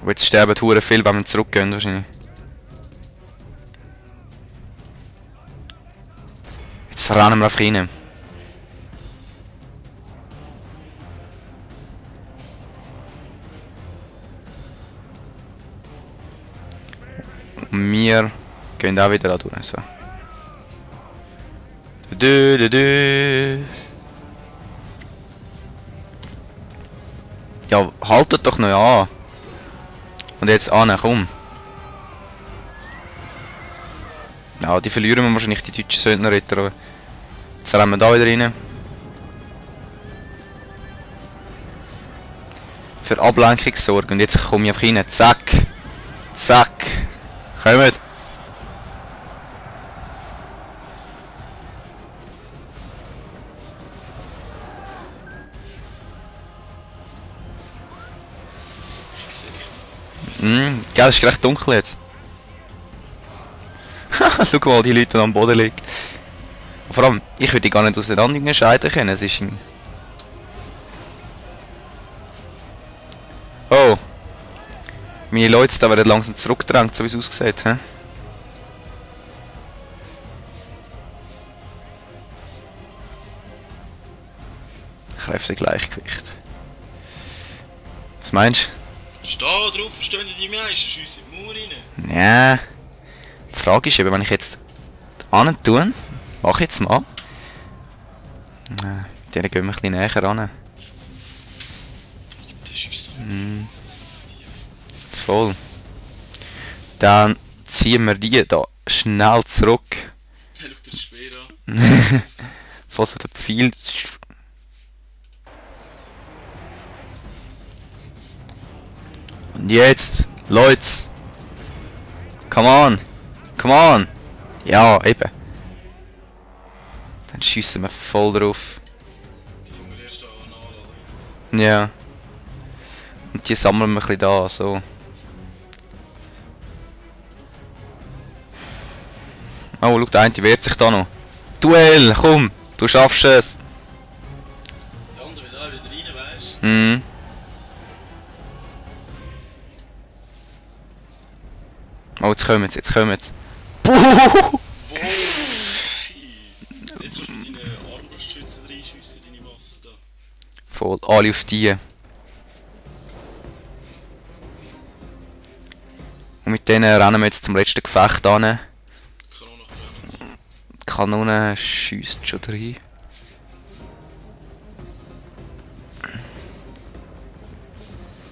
Aber jetzt sterben hure viel, wenn wir zurückgehen wahrscheinlich. Jetzt rennen wir einfach rein. Und wir gehen auch wieder da durch. So. Ja, haltet doch noch an. Und jetzt an, komm. Ja, die verlieren wir wahrscheinlich, die deutschen Söldnerritter. Aber jetzt rennen wir da wieder rein. Für Ablenkung sorgen. Und jetzt komme ich einfach rein. Zack. Zack. Kommt. Gell, es ist recht dunkel jetzt. Schau mal, die Leute, die am Boden liegen. Vor allem, ich würde die gar nicht auseinander scheiden können. Es ist oh. Meine Leute da werden langsam zurückgedrängt, so wie es aussieht. He? Kräftegleichgewicht. Was meinst du? Steh drauf, verstehen die Meister, schiessen in die Mauer rein. Ja. Die Frage ist eben, wenn ich jetzt an tue, mach ich jetzt mal. Mit denen gehen wir ein bisschen näher ran. Der schiesst doch Voll. Dann ziehen wir die da schnell zurück. Hey, schau dir den Speer an. Falls der Pfeil. Und jetzt, Leute. Come on. Come on. Ja, eben. Dann schiessen wir voll drauf. Die fangen wir erst an anladen. Ja. Und die sammeln wir ein bisschen da, so. Oh, schau, der eine wehrt sich da noch. Duell, komm, du schaffst es. Der andere will auch wieder rein, weisst Mhm. Oh, jetzt kommen sie, jetzt kommen sie. Puh! du? Jetzt kannst du mit deinen Armbrustschützen reinschiessen, deine Masse da. Voll, alle auf die. Und mit denen rennen wir jetzt zum letzten Gefecht an. Kanone brennen. Die Kanone schiesst schon rein.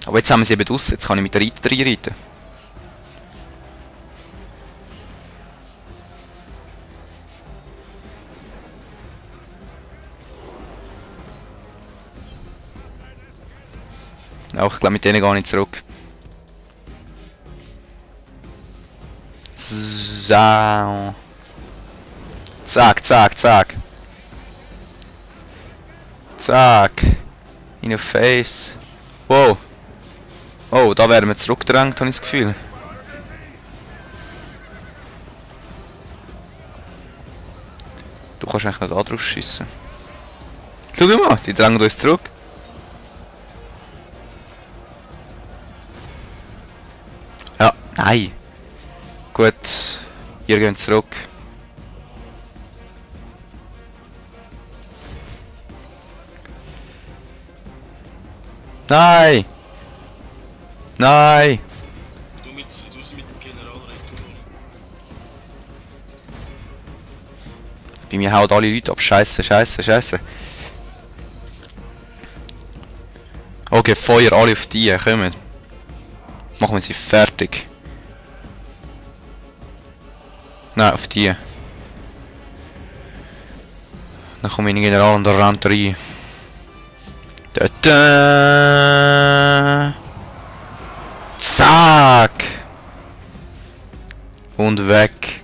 Aber jetzt haben wir sie eben draussen, jetzt kann ich mit der Reiter reinreiten. Auch ich glaube, mit denen gehe ich zurück. So. Zack, zack, zack. Zack. In your face. Wow. Oh, da werden wir zurückgedrängt, habe ich das Gefühl. Du kannst eigentlich noch da drauf schiessen. Schau mal, die drängen uns zurück. Ja, nein. Gut, ihr geht zurück. Nein! Nein! Du sie mit dem General retourholen. Bei mir hauen alle Leute ab. Scheiße, scheiße, scheiße. Okay, Feuer alle auf die, kommen. Machen wir sie fertig. Nein, auf die. Dann kommt mein General und der rennt rein. Da, da. Zack! Und weg.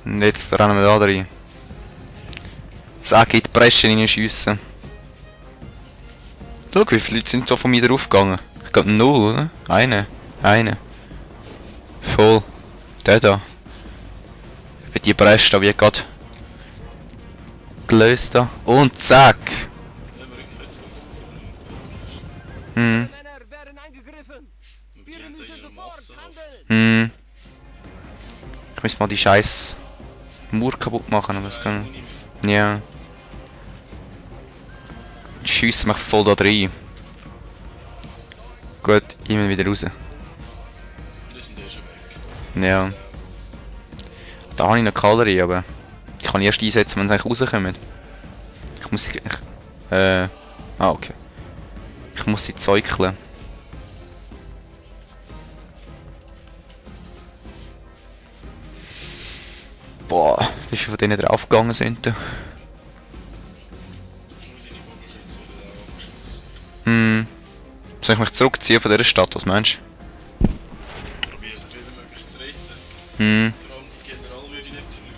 Und jetzt rennen wir da rein. Zack, in die Bresche reinschiessen. Schau, wie viele Leute sind so von mir draufgegangen? Ich glaube 0, oder? Eine. Voll. Der da. Eben die Bresche da wird gerade gelöst da. Und zack! Wenn wir rückwärts gehen, sind wir im Pendel. Hm. Männer werden ihrer Massenhaft. Hm. Ich muss mal die scheiß Mauer kaputt machen, aber es kann. Ja. Die schiessen mich voll da rein. Gut, ich will wieder raus. Die sind eh schon weg. Ja. Da habe ich noch Kalorie, aber ich kann erst einsetzen, wenn sie eigentlich rauskommen. Ich muss sie. Okay. Ich muss sie zeugeln. Boah, wie viele von denen draufgegangen sind da? Nur deine Bogenschütze werden auch abgeschossen. Hm. Soll ich mich zurückziehen von dieser Stadt, was meinst Probier so viel wie möglich zu retten. du? Hm. Vor allem die General würde ich nicht verlieren.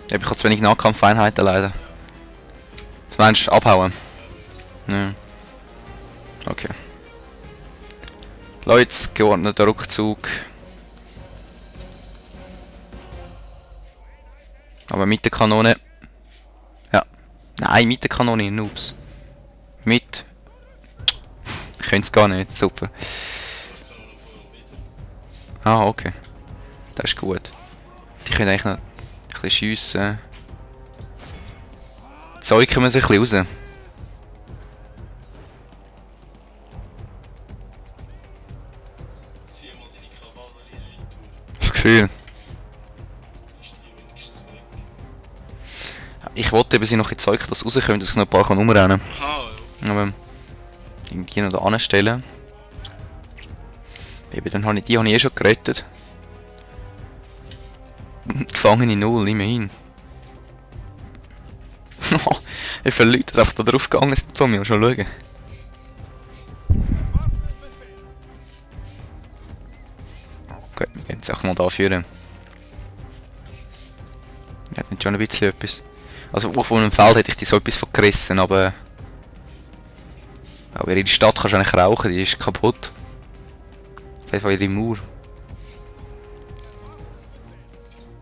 Ich habe zu wenig Nahkampfeinheiten leider. Was meinst du? Abhauen? Ja. Okay. Leute, geordneter Rückzug. Aber mit der Kanone. Ja. Nein, mit der Kanone, Noobs. Mit. Ich könnte es gar nicht, super. Fast kann man vorher wieder. Ah, okay. Das ist gut. Die können eigentlich noch ein bisschen schiessen. Die Zeug kommen sich ein bisschen raus. Zieh mal deine Kavallerie rein. Das Gefühl. Ist die wenigstens weg. Ich wollte eben sie noch ein Zeug, dass rauskommt, dass ich noch ein paar rumrennen kann. Aha, ja. Aber irgendwie noch da anstellen. Eben, dann habe ich die eh schon gerettet. Gefangene 0, immerhin. Wie viele Leute das einfach da drauf gegangen sind von mir, schon schauen. Gut, wir gehen jetzt auch mal da führen. Wir hätten schon ein bisschen etwas. Also auf einem Feld hätte ich die so etwas von gerissen, aber ihre Stadt kannst du eigentlich rauchen, die ist kaputt. Auf jeden Fall ihre Mauer.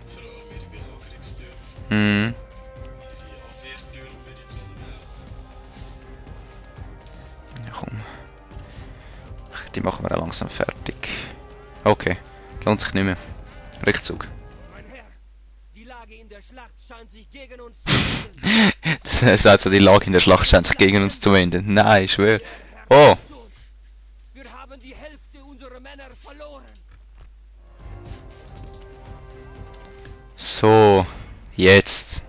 Vor allem ihre Belagerungstür. Mhm. Ihre Abwehrtür, würde ich jetzt mal so behaupten. Ja, komm. Die machen wir auch langsam fertig. Okay, lohnt sich nicht mehr. Rückzug. Mein Herr, die Lage in der Schlacht scheint sich gegen uns zu wenden. Das heißt so, die Lage in der Schlacht scheint sich gegen uns zu wenden. Nein, ich schwöre. Oh! Wir haben die Hälfte unserer Männer verloren. So, jetzt.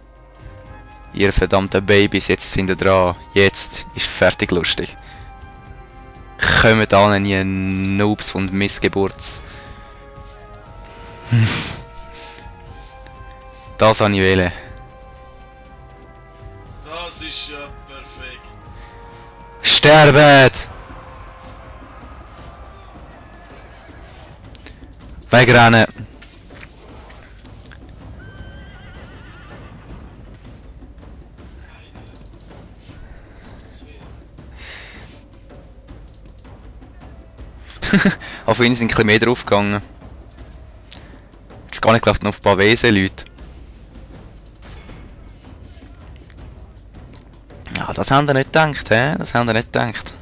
Ihr verdammten Babys, jetzt sind ihr dran. Jetzt ist fertig lustig. Kommt an, ihr Noobs von Missgeburts. Das habe ich wählen. Das ist ja perfekt. Sterbet! Wegrennen! Zwei. Auf ihn sind ein bisschen mehr draufgegangen. Jetzt gar nicht gelaufen auf ein paar Wesen-Leute. Ja, das haben wir nicht gedacht, hä? Das haben wir nicht gedacht.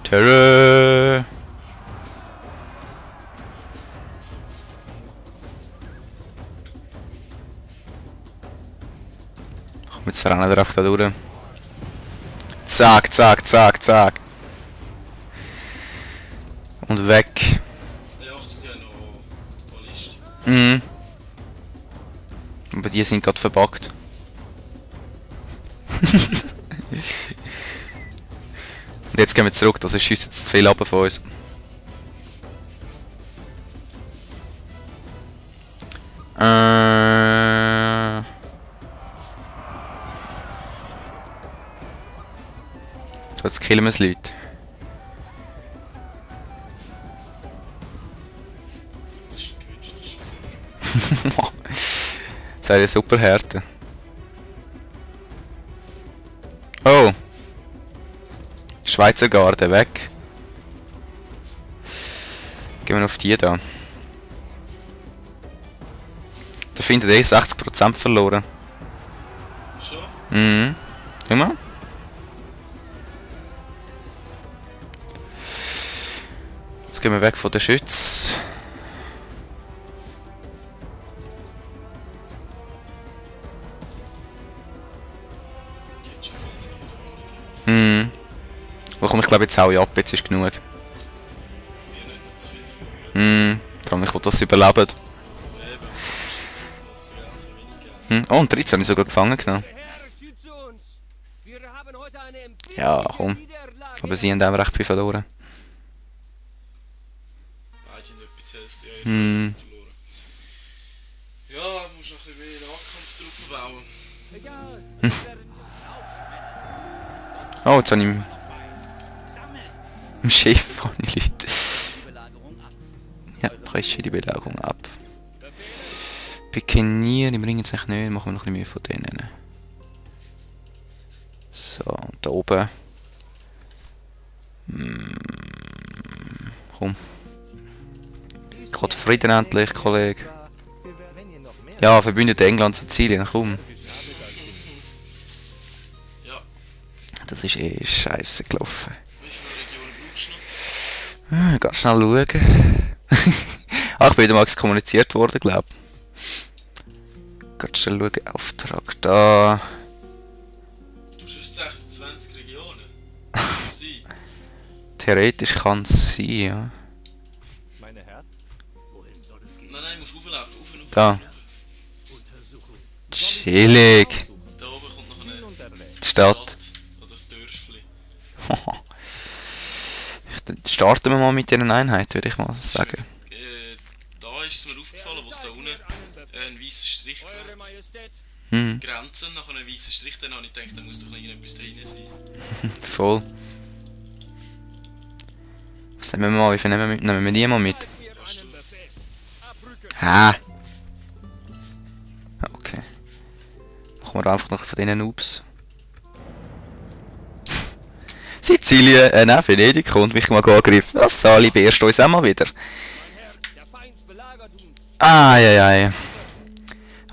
Terror! Komm, jetzt rennen wir einfach da durch. Zack, zack, zack, zack. Und weg. Ja, achtet ja noch Ballisten. Mhm. Aber die sind gerade verbuggt. Und jetzt gehen wir zurück, das schießt jetzt zu viel ab von uns. So, jetzt killen wir die Leute. Das ist ein gewünschtes Das ist eine super Härte. Oh! Schweizer Garde, weg. Gehen wir auf die da. Der findet eh 60% verloren. Schon? Mhm. Schau mal. Jetzt gehen wir weg von den Schützen. Die hat schon mal eine Erfahrung. Da komme ich glaube jetzt auch ab, jetzt ist genug. Wir nicht noch zu viel verlieren. Vor allem ich will das überleben. Eben, du musst mal zu Geld für wenig Geld. Oh, und 13 habe ich sogar gefangen genommen. Herr, schütze uns! Wir haben heute eine Ja, komm. Niederlage. Aber sie haben auch recht viel verloren. Beide haben etwa die Hälfte Hm. verloren. Ja, du musst noch ein bisschen mehr Nahkampftruppen bauen. Egal. Wir werden Oh, jetzt habe ich im Schiff habe ich Leute. Ja, presche die Belagerung ab. Pikenier, die bringen es nicht, machen wir noch ein bisschen mehr von denen. So, und da oben. Komm. Gerade Frieden endlich, Kollege. Ja, verbündete England, Sizilien, komm. Ja, Das ist eh scheiße gelaufen. wie viele Regionen brauchst du noch? Ganz schnell schauen. Ich bin wieder mal exkommuniziert worden, glaube ich. Ganz schnell schauen, Auftrag da. Du hast 26 Regionen. Kann das sein? Theoretisch kann es sein, ja. Meine Herren, wohin soll es gehen? Nein, nein, du musst rauflaufen, rauf. Da. rauf. Untersuchung. Chillig. Da oben kommt noch eine Und der Weg. Die Stadt. oder das Dörfli. Dann starten wir mal mit diesen Einheiten, würde ich mal sagen. Da ist es mir aufgefallen, wo es da unten einen weißen Strich Eure gehabt. Majestät, Grenzen, nach einem weißen Strich, dann habe ich gedacht, da muss doch noch irgendetwas drin sein. Voll. Was nehmen wir mal? Wie viel nehmen wir mit? Nehmen wir die mal mit? mir Hast du? einen Befehl. Abrücken. Ah! Okay. Machen wir einfach noch von diesen Noobs. Sizilien, nein, Venedig kommt mich mal angegriffen. Was Sali, beerst uns auch mal wieder. Mein Herr, der Feind belagert uns. Ai.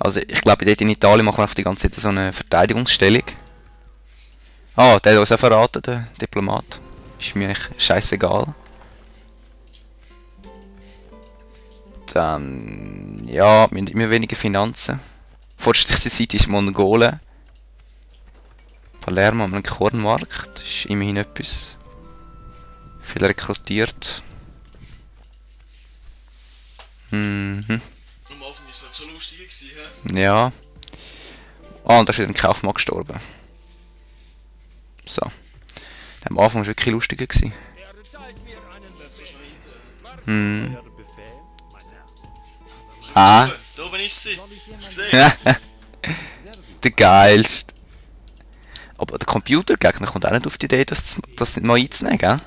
Also ich glaube dort in Italien machen wir einfach die ganze Zeit so eine Verteidigungsstellung. Ah, der hat uns auch verraten, der Diplomat. Ist mir eigentlich scheißegal. Dann, ja, wir haben immer weniger Finanzen. Fortschrittliche Seite ist Mongolen. Palermo haben wir einen Kornmarkt, das ist immerhin etwas. Viel rekrutiert. Mhm. Am Anfang war es halt schon lustiger gewesen, hä? Ja. Ah, und da ist wieder ein Kaufmann gestorben. So. Am Anfang war es wirklich lustiger gewesen. Er erteilt mir einen So Befehl. schnell hinten. Hm. Euer Befehl, mein Herr. Ah. Da oben ist sie. Hast du gesehen? Der geilste. Aber der Computergegner kommt auch nicht auf die Idee, das nicht mal einzunehmen, gell?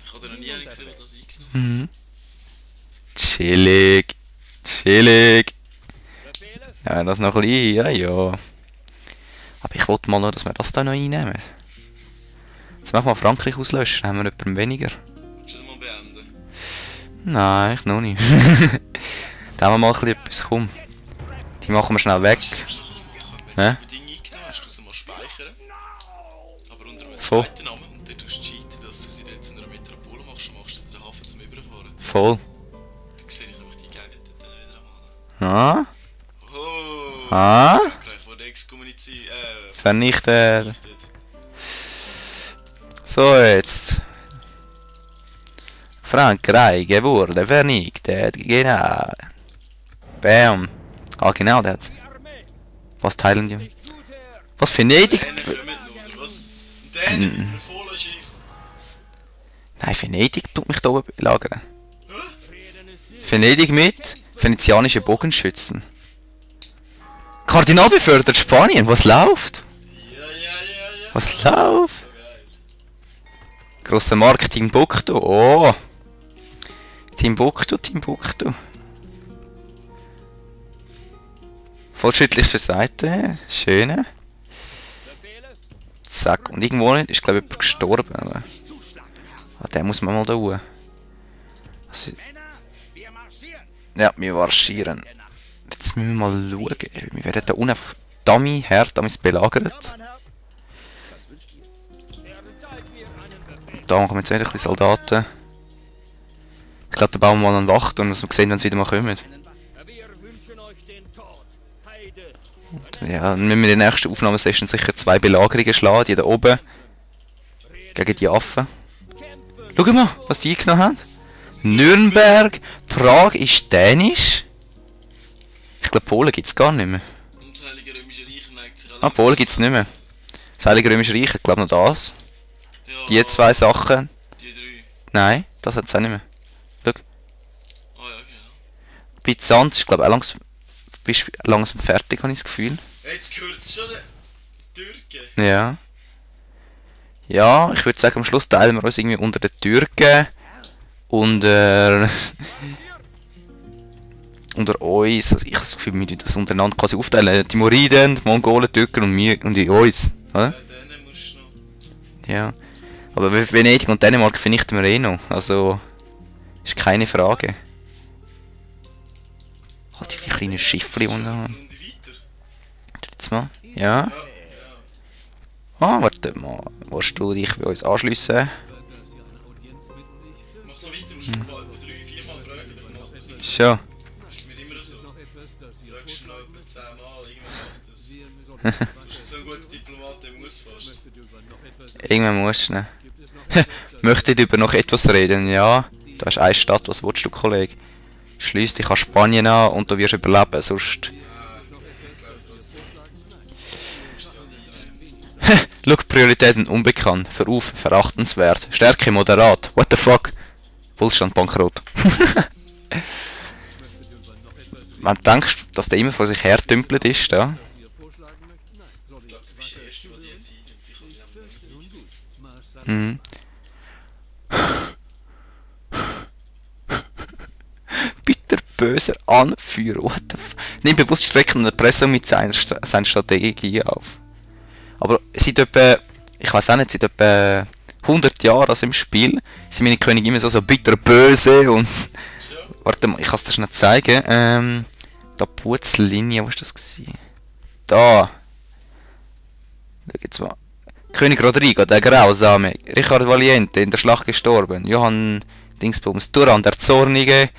Ich habe noch nie einen gesehen, der das eingenommen hat. Chillig. Chillig. Befehle? Ja, das noch ein bisschen, ja. Aber ich wollte mal noch, dass wir das da noch einnehmen. Jetzt machen wir Frankreich auslöschen, dann haben wir jemanden weniger. Willst du den mal beenden? Nein, ich noch nicht. Da haben wir mal ein bisschen etwas, komm. Die machen wir schnell weg. Das musst du nachher noch machen. Wenn Hä? du die Dinge eingenommen hast, du sie mal speichern. Aber unter einem Voll. zweiten Namen. Und dann tust du cheaten, dass du sie dort zu einer Metropole machst und machst sie den Hafen zum Überfahren. Voll. Dann sehe ich nämlich die Gegend dort dann wieder einmal. Ah? Oh! Ah? Frankreich wurde exkommuniziert. Vernichtet. Vernichtet. So, jetzt. Frankreich wurde vernichtet. Genau. Bam. Ah, genau, der hat's. Die Armee. Was teilen die? Nicht gut, Herr. Was, Venedig? Dänen kommen noch, oder was? Dänen, überfallen Schiff. Nein, Venedig tut mich da oben belagern. Reden ist Sinn. Venedig mit venezianische Bogenschützen. Kardinal befördert Spanien, was läuft? Ja. Was läuft? So geil. Grosser Markt, Timbuktu, oh. Timbuktu. Fortschrittlichste Seite, schöne. Befehle? Zack, und irgendwo ist glaube ich jemand gestorben. Aber den muss man mal da hoch. Also, Männer, wir marschieren. ja, wir marschieren. Jetzt müssen wir mal schauen. Wir werden da unten einfach Dummy hart belagert. Da machen wir jetzt wieder ein bisschen Soldaten. Ich glaube, da bauen wir mal eine Wacht und wir sehen, wenn sie wieder mal kommen. Wir wünschen euch den Tod. Heide. Ja, dann müssen wir in der nächsten Aufnahmesession sicher 2 Belagerungen schlagen, die da oben. Gegen die Affen. Schau mal, was die eingenommen haben. Nürnberg, Prag ist dänisch. Ich glaube, Polen gibt es gar nicht mehr. Und das Heilige Römische Reich neigt sich Ah, Polen gibt es nicht mehr. Das Heilige Römische Reich, ich glaube noch das. Ja, Die 2 Sachen. Die 3. Nein, das hat es auch nicht mehr. Schau. Ah ja, genau. Byzanz ist glaube ich auch langsam fertig, habe ich das Gefühl. Jetzt gehört es schon den Türken. Ja. Ja, ich würde sagen, am Schluss teilen wir uns irgendwie unter den Türken. Unter uns. Also ich habe das Gefühl, wir müssen das untereinander quasi aufteilen. Die Timuriden, die Mongolen, die Türken und wir und uns. Oder? Denen musst du noch. Ja. Aber Venedig und Dänemark vernichten wir eh noch. Also. Ist keine Frage. Halt die kleinen Schiffli und da. Und weiter. Jetzt mal. Ja. Ja, ja. Ah, warte mal. Willst du dich bei uns anschliessen? Mach noch weiter, musst du etwa 3-4 Mal fragen, dann macht das nicht. Schon. Das ist mir immer so. Fragst du noch etwa 10 Mal, irgendwann macht das. Du bist so ein guter Diplomat, der muss fast. Irgendwann musst du. Ne? Möchte ich über noch etwas reden? Ja. Da ist eine Stadt, was willst du, Kollege? Schliess dich an Spanien an und du wirst überleben, sonst... Schau, Prioritäten unbekannt, Verruf, verachtenswert, Stärke moderat, what the fuck? Wohlstand bankrott. Wenn du denkst, dass der immer vor sich her tümpelt ist, da. Ich glaube, du bist der Erste, der die jetzt einnimmt. Ich kann sie einfach nicht. Bitterböser Anführer, what the fuck? Nimm bewusst Strecken und Erpressung mit seiner Strategie auf. Aber seit etwa, ich weiß auch nicht, seit etwa 100 Jahren also im Spiel, sind meine Könige immer so bitterböse und... So. Warte mal, ich kann es dir schnell zeigen. Da Putzlinie, wo war das gewesen? Da. Da gibt's mal. König Rodrigo, der Grausame. Richard Valiente, in der Schlacht gestorben. Johann Dingsbums, Turan, der Zornige.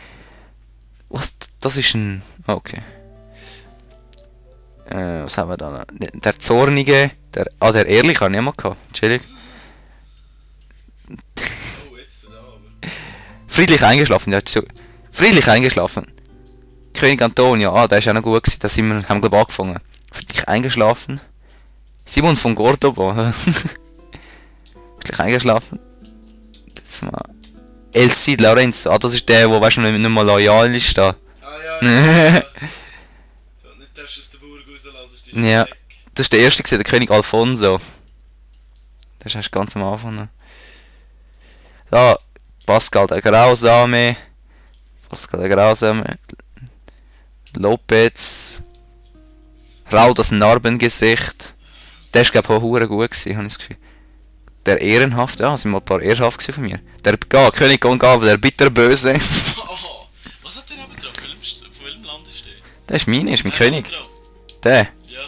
Was? Das ist ein... Okay. Was haben wir da noch? Der Zornige, der Ehrliche habe ich mal gehabt. Entschuldigung. Oh, jetzt da aber. Friedlich eingeschlafen, ja, so. Friedlich eingeschlafen. König Antonio, der ist auch noch gut gewesen, da sind wir, haben wir glaube angefangen. Friedlich eingeschlafen. Simon von Cordoba. Friedlich eingeschlafen. Jetzt mal. El Cid Lorenzo, das ist der, der weißt du nicht mal loyal ist da. Ah ja, ja. Ja, nicht darfst du aus der Burg rauslassen, ist Ja. weg. Das ist der erste gewesen, der König Alfonso. Das ist erst ganz am Anfang. Ne? Da, Pascal der Grausame. Pascal der Grausame. Lopez. Raul das Narbengesicht. Der ist glaube ich auch hure gut gewesen, habe ich das Gefühl. Der Ehrenhaft, ja, sind mal ein paar ehrenhaft gewesen von mir. Der König Gongav, der Bitterböse. Oh, was hat der neben dran? Von welchem Land ist der? Der ist mein Nein, König. neben dran. Der. Ja.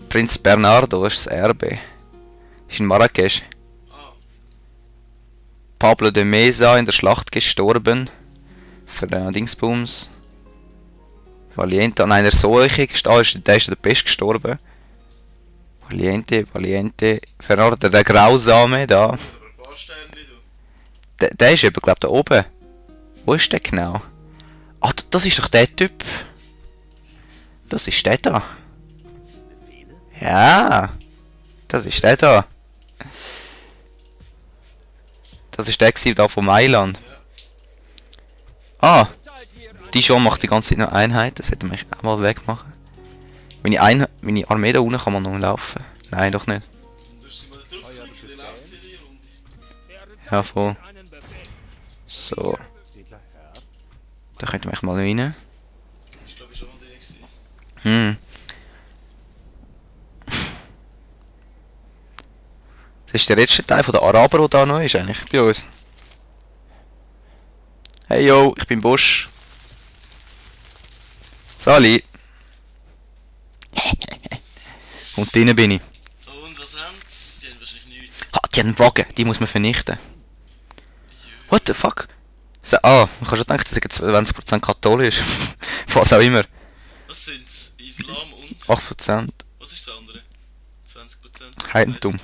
Prinz Bernardo ist das Erbe. Ist in Marrakesch. Ah. Pablo de Mesa in der Schlacht gestorben. Für den Dingsbums. Valiente an einer Seuche gestorben. Der ist der Pest gestorben. Valiente. Fernando der Grausame da. Aber ein paar Sterne, du. Der ist eben, glaube ich, da oben. Wo ist der genau? Ah, das ist doch der Typ. Das ist der da. Ja. Das ist der da. Das ist der gewesen, da von Mailand. Ah. Die schon macht die ganze Zeit noch Einheiten. Das hätte man auch mal wegmachen. Meine Armee da unten kann man noch laufen. Nein, doch nicht. Du hast sie mal draufgeklickt, dann läuft sie in die Runde. Ja, voll. So. Da könnte man echt mal rein. Das war glaube ich schon mal der gewesen. Hm. Das ist der letzte Teil von der Araber, der da noch ist, eigentlich, bei uns. Hey yo, ich bin Bosch. Sali. Und drinnen bin ich. Und was haben sie? Die haben wahrscheinlich nichts. Ah, die haben einen Wagen, die muss man vernichten. What the fuck? So, ah, man kann schon denken, dass sie 20% katholisch. Was auch immer. Was sind's? Islam und... 8%. Was ist das andere? 20%? Heidentum.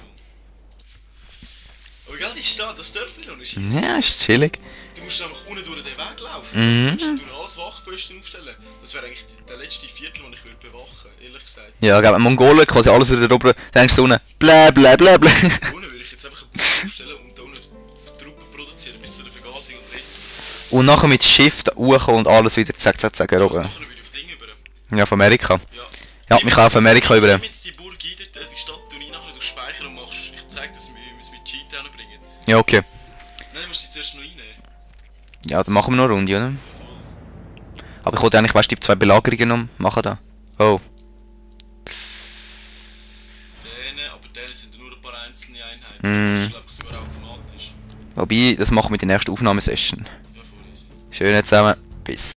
Oh egal, die ist da, das Dörfli da ist easy. Ja, ist chillig. Du musst einfach unten durch den Weg laufen. Also Mhm. willst du alles Wachposten aufstellen? Das wäre eigentlich der letzte Viertel, den ich würde bewachen, ehrlich gesagt. Ja, gell, Mongolen quasi alles wieder drüber. Dann denkst du so unten, blä blä blä blä. Unten würde ich jetzt einfach einen Bus aufstellen und da unten Truppen produzieren bis zu der Vergasung und Reden. Und nachher mit Shift hochkommen und alles wieder zack zack zack Und oben. nachher würde ich auf Ding über. Ja, von Amerika. Ja. Ja, mich auch auf Amerika über. Nimm jetzt die Burg ein, die Stadt und ich nachher speichern und machst. Ich zeig, dass wir es mit Cheat bringen. Ja, okay. Nein, du musst sie zuerst noch reinnehmen. Ja, dann machen wir noch eine Runde, oder? Aber ich wollte eigentlich, weißt du, die 2 Belagerungen noch machen da. Oh. Aber denen sind nur ein paar einzelne Einheiten. Mm. Das ist, glaube ich, sogar automatisch. Wobei, das machen wir in der nächsten Aufnahmesession. Ja, voll easy. Schön zusammen. Bis.